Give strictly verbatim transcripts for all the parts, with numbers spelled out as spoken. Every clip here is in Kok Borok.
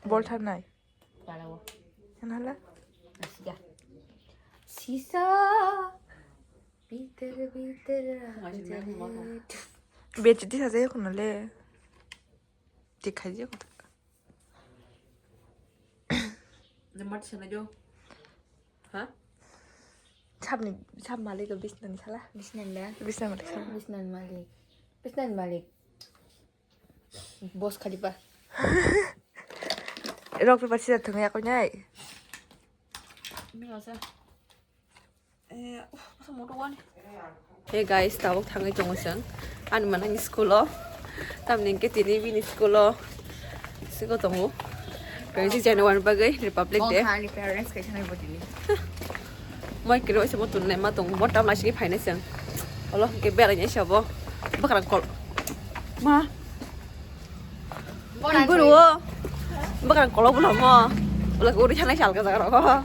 Bol tharnai. Palao. Nala. Asiya. Sisa. Bitter, bitter. Bechiti saja ya kunale. Dikhai je kota. Namat sana jo. Ha? Sabni, sab malik bisnani sala. Bisnani da. Bisnani malik sala. Bisnani malik. Bisnani malik. Boss Khalifa. Rock paper scissors thwngwi yakwi nai. Hey guys, tabuk thangwi tongo chwng. Ani manang school o. Tamni hwnkhe tini bini school o. Siko tongo. Twenty January bagwi Republic Day. Parents kaisa nai botini. Moi kiro se mo tunne ma tong mo tam la sigi phaina chwng. Olo ke bela ni sabo. Bakra kol. Ma. Buru o. Bakra kol bulo mo. Ula uri thana sal ka jaga ro.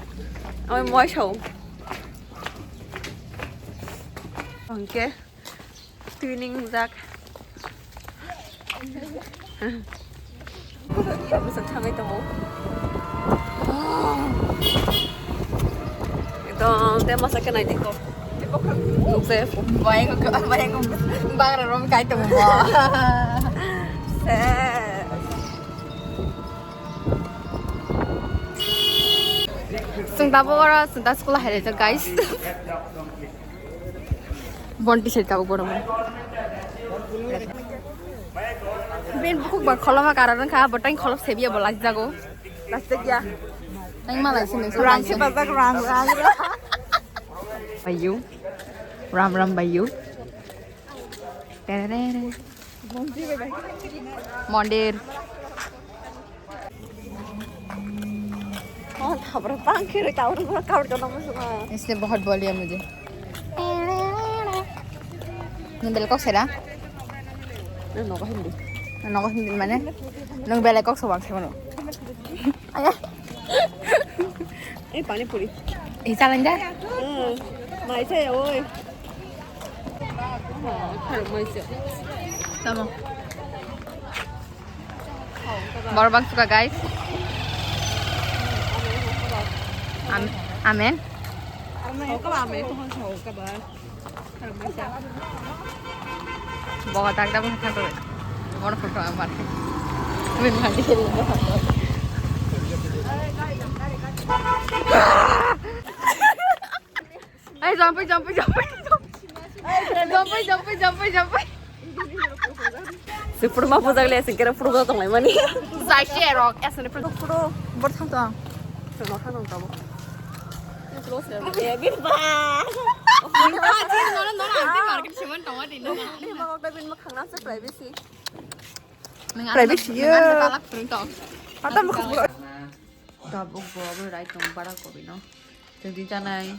Ami moi sao. Oke. Twinning jak. Bisa thangai tongo. Ekdom te masa kenai dikho. Nukse. Bayang ko, bayang ko. Bang rom kai tongo. Ses. Sung tabo ora sung ta school hai guys. Bonti sir tabuk borok. Bin bukuk ba kholoma karon kha, botang kholop sebiya bo lajjago. Lajjak ya. Tang malai sini. Rang se bajak rang, rang, rang. Bayu. Ram ram bayu. Tererere. Mondir. Oh, tabra bang kiri tabra bang kawar kono musuh. इसलिए बहुत बोलिया मुझे। Nung belai kok sera? Nung nogo Hindi. Nung nogo Hindi mane? Nung belai kok sobang se mano. Aya. Eh, pani puri. Eh, jalan dah. Hmm. Mai se, oi. Tamo. Borok bang suka, guys. Am-, amen. Boga tak tak tak tak. Mon photo amar. Min mandi ke lindo photo. Ai, jump, jump, jump, jump. Jump, jump, jump, jump. Sipur ma pujak le, singkira pur tong lai mani. Zai se rok, asane pur. Pur, bor thang tong. Pur no thang tong tabo. Pur se. Eh, bin ba. Bin ba, chin, no, no, no, anti market siman tong di na. Bin ba, kok bin ma khang na se privacy. Privacy, ya. Talak pur tong. Kata ma khang. Tabuk bo abo rai tong bara kobi no. Tengdi janai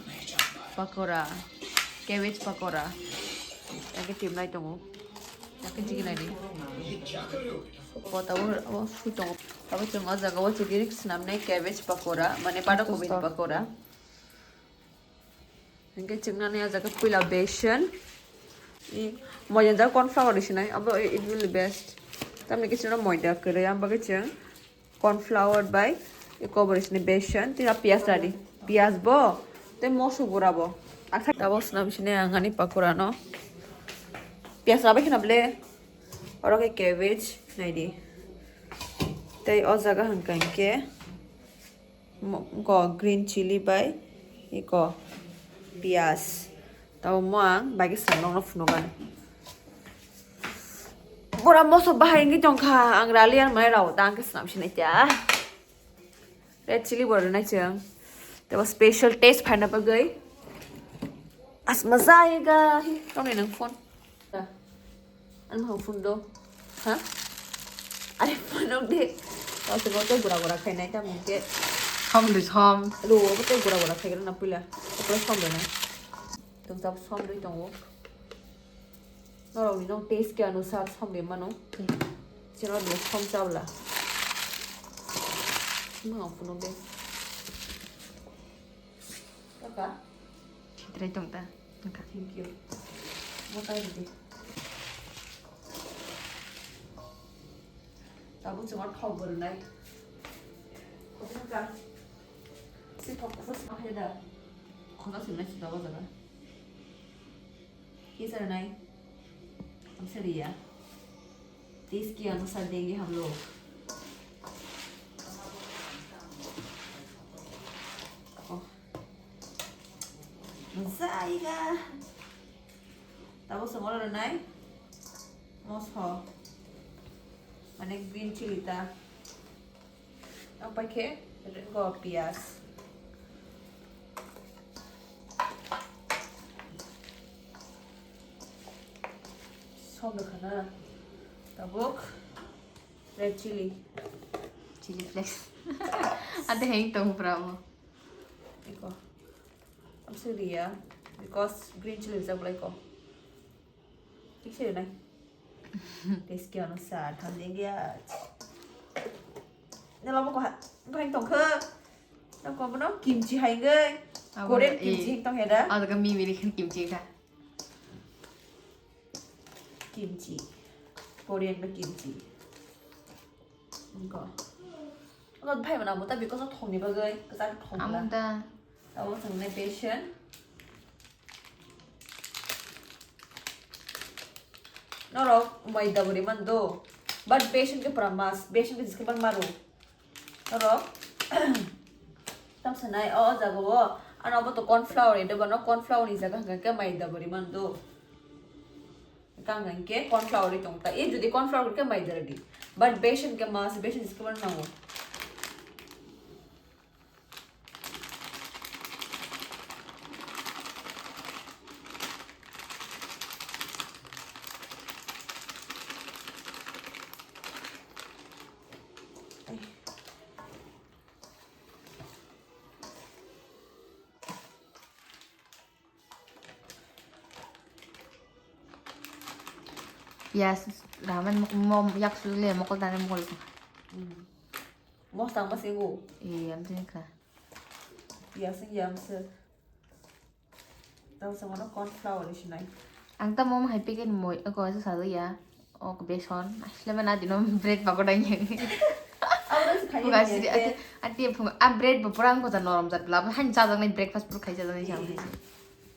pakora, cabbage pakora. Yake tim nai tongo. Yake chigi nai di. Bo tabuk abo sui tongo. Tabuk chwng o jaga o chigi snam nai cabbage pakora, mane bara kobi ni pakora. Hingke chwng nani o jaga puila besan. I moida jak corn flour ri sinai, abo it will be best. Tamni ke chwng moida kwrwi, ang bagwi chwng corn flour bai eko bo ri sinai besan, tei piyaj radi. Piyaj bo, tei moso gura bo. Akha tabo swnam sinai ang ani pakora no. Piyaj rabai khna ble. Oro ke cabbage nai di. Tei o jaga hwnkha hwnkhe. Mo-, ko green chili bai iko piyaj. Tabo mo ang bai khe swnam nokno phunukgani. Bora moso bahai wngwi tongkha, ang raliyan mane rao ta ang khe swnam sinai kya. Red chili bo rwnai chwng. Tabo special taste phaina bagwi. As maza aayega. Hi, tongni nang phone. Ani phone do. Ha? Ani phone de. Tao se bote gura gura khainai ta mungke. Som de som. Lo bote gura gura khaigra na puila. Okra som de na. Tong tabo som de tongo. Norok ni nong taste ke anusar som de mano. Chino de som chabla. Mo phone de. Kaka. Chitrai tong ta. Thank you. Botai di. Tabuk chwng thok bwrwnai. Si thok sa sima khe da. Khoda simna si dawa jaga. Ki sar nai. Am sari ya. Tis ki anusar denge hum log. Oh. Maza aayega. Tabo songolo nai. Moso. Mane green chili ta. Ang paikhe go piyaj. Som khana. Tabuk red chili. Chili flakes. Ante heng tong bravo. Iko. Ang suriya because green chili rijak bolai ko. Thik se nai. Teski ano sa tham ding ya. Nala mo ko ha, ko hang tong khe. Na ko bono kimchi hai ngai. Abo Korean eh, kimchi hing tong heda. Abo ka mi mi ri khan kimchi kha. Kimchi. Korean ba kimchi. Ko. Ano bhai mana mo ta because of thong ni bagwi, kwchak thong Amo la. Da. Abo thong ne patient. Norok maida bwrwi man do. But besan khe pura must. Besan khe jiskhe man maro. Norok tam sanai o jaga o. Ano abo to corn flour ede bano corn flour ni jaga hwnkhe maida bwrwi man do. Kang hwnkhe corn flour ri tong ta. E jodi corn flour khe maida rwdi. But besan khe must. Besan jiskhe man nango. Yes, ramen mo, mo, yak su le mokol tane mokol ko. Hmm. Mos tang ba singu. Iya, am sini kha. Iya, sing iya, am se. Tang sa mono corn flour isinai. Ang ta mom hai packet moi, ko sa sa ya. Ok, beson. Asle mana dino bread pakoda yang. Abo se khai Bukan ya, sih, ya. Ati, ati phung, ah, bread bo pura ang ko ta norom jat lab. Han cha jang nai breakfast pura khai cha jang nai jang. Iya.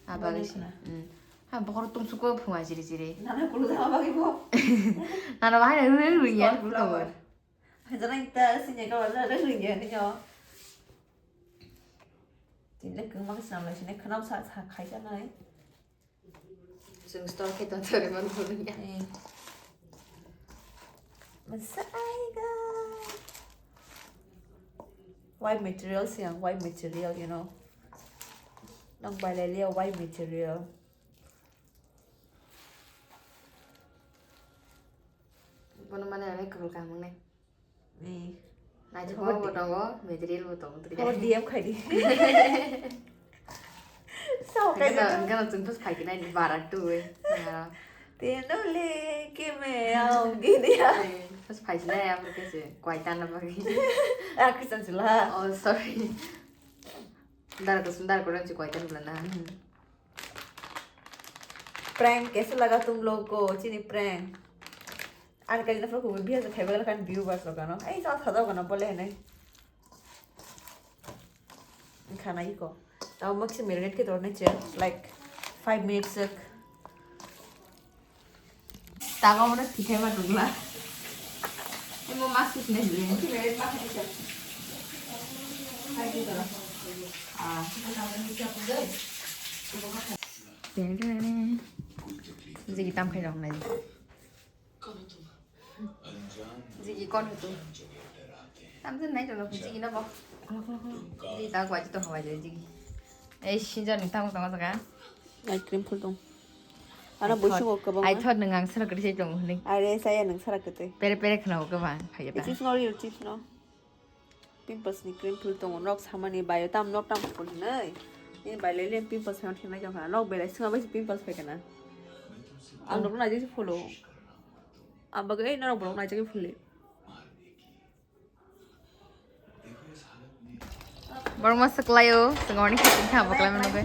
Aba Boleh gisi. Sana. Hmm. Ha, bokhorok tungsuko phunga jiri jiri. Nana kulu jama bagwi bo. Nana bahai na rui rui ya, Corn flour. Hai jana ita sini ka wala rui rui ya ni yo. Tin le kung mang sam le sini khanam sa sa khai sa nai. Sung store khe tong thore man thore ya. Eh. Masaiga. White material siang, white material, you know. Nang bai le le white material. Bono mane ani kwrwng kaham wngnai. Ni. Naithok bo tongo, material bo tongo. Hor D M khai di. Sao khai Engkano, di. Engkano chwng phas phai khe nai bara tu we. Tino le ke me aungi dia. Phas phai khe nai abo khe se kwai tana bagwi. Ah, Christian sila. Oh, sorry. Dar ko sundar ko rang si kwai tana bla na. Prank kaise laga tum log ko, chini prank. Ani kali na pura kubui biya sa khaiba kan view bas lo kano. Ei sa sa do kano bole ne. Khana iko. Tao maksi marinate ke dorne che, like, five minutes sek. Tago mana tikai ma dugla. Emo maksi ne dule. Ah. Tene tene. Jigi tam khai rong nai. Jigi kon hutu. Tam jin nai jolo jigi na bo. Jigi ta gwa jito hawa jai jigi. Ei sinja ni tam tong jaga. Ice cream phul tong. Ana boisu go kabang. Ai thot nang ang sara kete tong hini. Are saya nang sara kete. Pere pere khna go kabang. Phai ta. It is not real chips no. Pimples ni cream phul tongo, nok samani baio tam nok tam phul hinwi. Ni bai le le pimples phai thik nai jong kha. Nok belai sima bai pimples phai kana. Ang nok nai jesi phulo. Ang bagwi ei norok borok nai jagwi phuli. Borok ma swklaio, swngorni khe tongkha, boklai mano bai.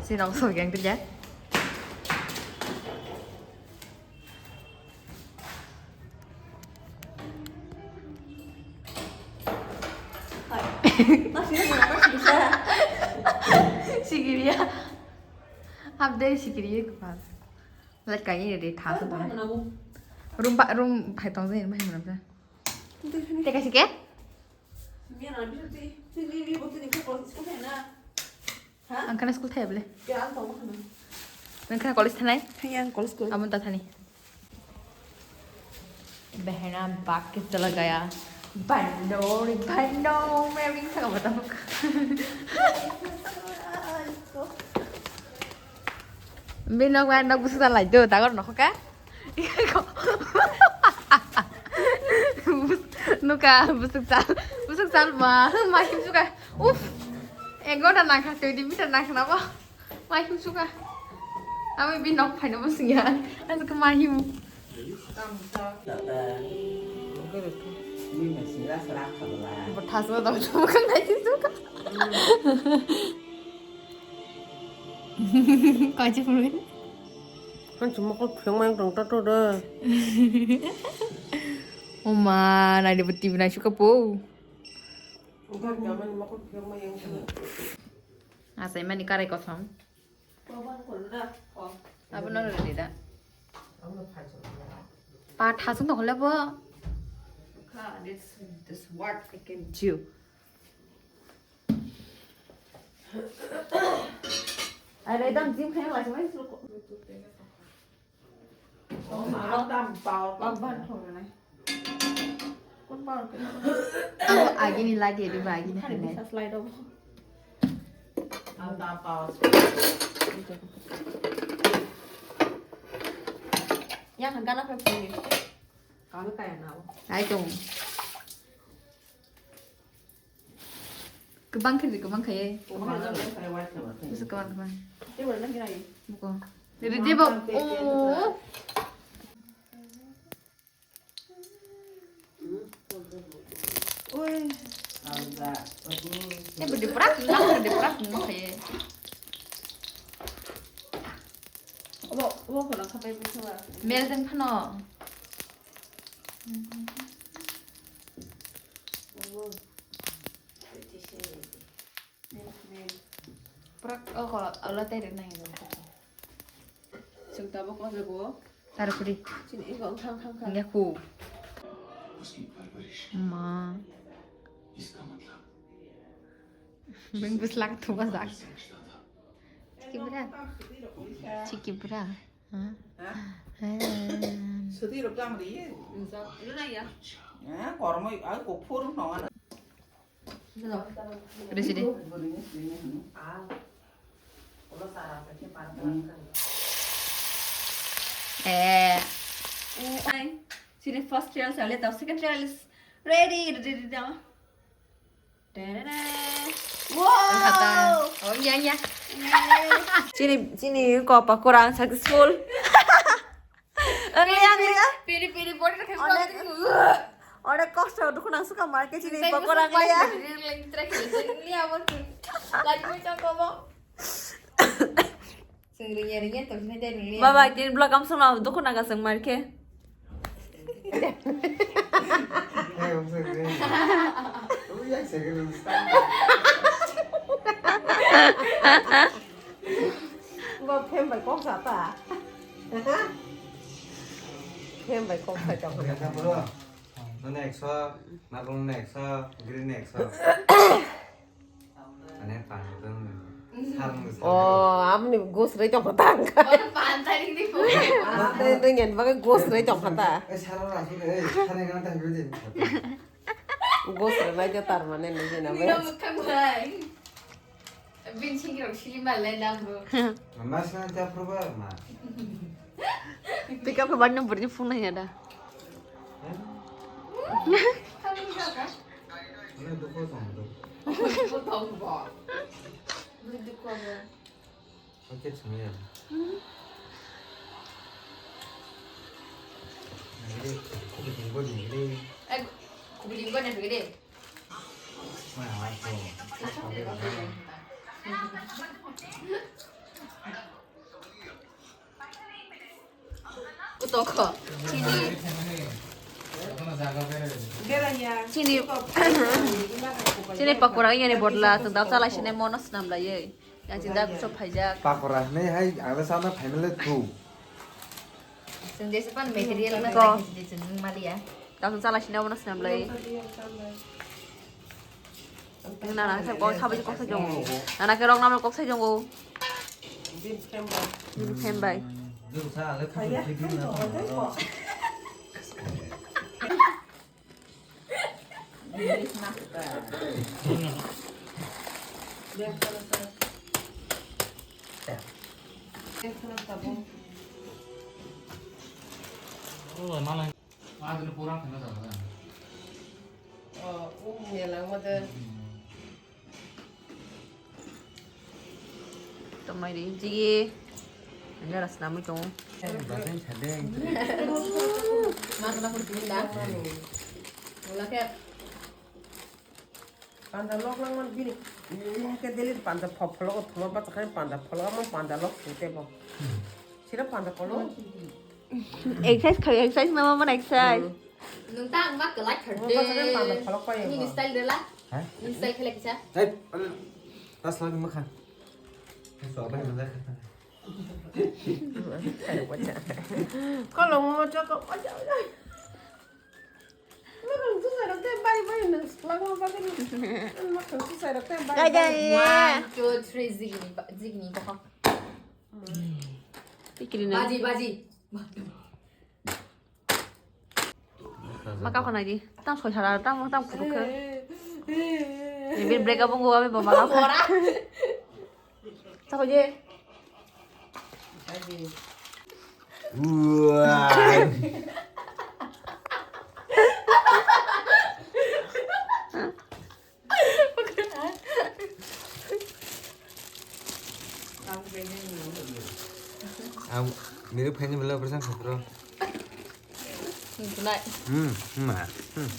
Si nok sok yang tija. Sikiriya. Update sikiriya kwpal. Like kaya de tha sa. Room pa room phai tong jai bai mura. Teka sike? Ang kana school thai bole. Nang kana college thanai? Thangya ang college ko. Abon ta thani. Behna bak ke chala gaya. Bando re bando, main ring thang bata. Bino gwa nok busu ta lai do, dagor nok ka? Nuka, busuk sal, busuk sal ma, ma him suka. Uf, ego na nangkha, tui di mita nangkha na bo. Ma him suka. Ami bi nok phaino bo singya. Asuk ma him. Bo thasma dong chuma kang nai suka. Kaji pun. Kan chuma kol phang mang tong ta to da. Oma, nai de beti bina suka po. Asai mani karai kosom. Abo no rwdi da. Pa thasung tong le bo. This, this what I can do. Are dam jim khai ma mai su ko. Abo agini lagi di ba agini hai nai. Yang gana pe puni. Kami kaya nao. Ai tong. Kebang kiri kebang kaya. Bisa kebang kebang. Buko. Jadi dia bawa. Oh. Ui. Eh, berdiprak, berdiprak, kaya. Obo, obo kono khapai bukhuwa. Mel den phano. Prak, oh, ko, ala teri nai. Sing tabok ko jago. Tarpuri. Sini iko thang thang thang. Nyaku. Ma. Beng bus lak thuba sak. Chiki bra. Chiki bra. Ha? Sudi rok dam ri. Ina ya. Ya, kormo, aku pur no. Resi de. Eh. Sini first trial sa le tau second trial is ready. Ready, ready, ready. Wow! Oh, iya, iya. Chini, chini ko pakorang successful. Ang liang liang. Piri piri body na khem. Onek kosto dukhu nang suka market chini pakorang liang. Lagi mo chang ko mo. Baba, tin vlog am sona dukhu nang kasang market. Ba phem bai kok sa ta. Phem bai kok sa chong. Nani ekso, nakong nani ekso, green nani ekso. Ane pan itu. Oh, amni gos rei tong kota. Pan tadi ni po. Ringan bagai gos rei tong kota. Eh, sarah rasu deh, eh, sarah yang nanti hampir deh. Gos rei nai tar mane ni jena. Nino mukang bai. Bin sing rok sili malai lambo. Mama sana tiap proba ma. Pika ke bandung berni phone ya da. Kamu juga kan? Ini duko tong do. Duko tong bo. Duko bo. Oke, semuanya. Ini, ini, ini. Eh, kubiling gua nih gede. Utoko. Chini. Chini, chini pakora yani bodla, tong dao chala sine mono snam lai. Yang chinda kuso phaijak. Pakora hinwi hai ang le sana phaimale thu. Chwng jesa pan material na ko. Chwng maliya. Tao chala sine mono snam lai. Nana sa kok sabai kok sa jongo. Nana ke rong namel kok sa jongo. Din phem bai. Din phem bai. Tongmai ri, jigi. Anya rasa namui tongo. Basen sadeng. Mas mas kuning dah. Mula ke. Panda lok lang man bini. Ke deli panda phop pholok thoma pa chakhani panda pholok man panda lok sute bo. Sira panda pholok. Exercise khai, exercise nama mana exercise. Nung ta ang mak kelak kherde. Ini style dela. Ini style khelak kisa. Hei, tas lagi makan. Suara yang mana? Kalau mau cakap macam mana? Makan susah dah teh bari bari nang sekolah mau pakai ni. Makan susah dah teh bari. One, two, three, zigni, zigni, pokok. Tikiri na. Baji, baji. Maka ko nai di. Tang soi sara, tang, tang pukuk ke. Ini break up nggo abi mama ko. Ora. Tako je. Wah. Ang mirip khaini bela bersang khatro. Tunai. Hmm, ma. Hmm.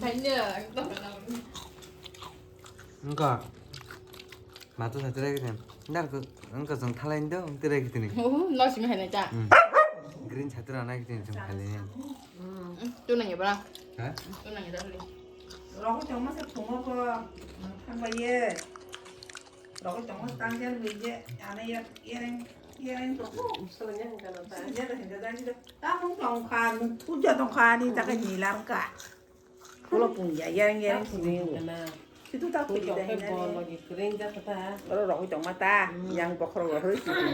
Khaini. Engka. Matu satu lagi nih. Ntar ke, engka jeng thalai ndo, tira gitu nih. Oh, no sih mahal aja. Hmm. Green satu rana gitu nih, jeng thalai nih. Hmm, tu nanya berapa? Hah? Tu nanya dah dulu. Rogo cuma sih thungo ko, thang baye. Rogo cuma tangjar baye, ane ya, yereng, yereng tu. Selenya hingga nata. Selenya hingga dah gitu. Tamung tongkha, tuja tongkha ni, jaga nyilang ka. Ulo pungya, yang, yang, sini. Situ tak pungya, yang, yang. Bolo gi kering ja kata. Oro rok tong mata, yang bokhorok rok hui situ.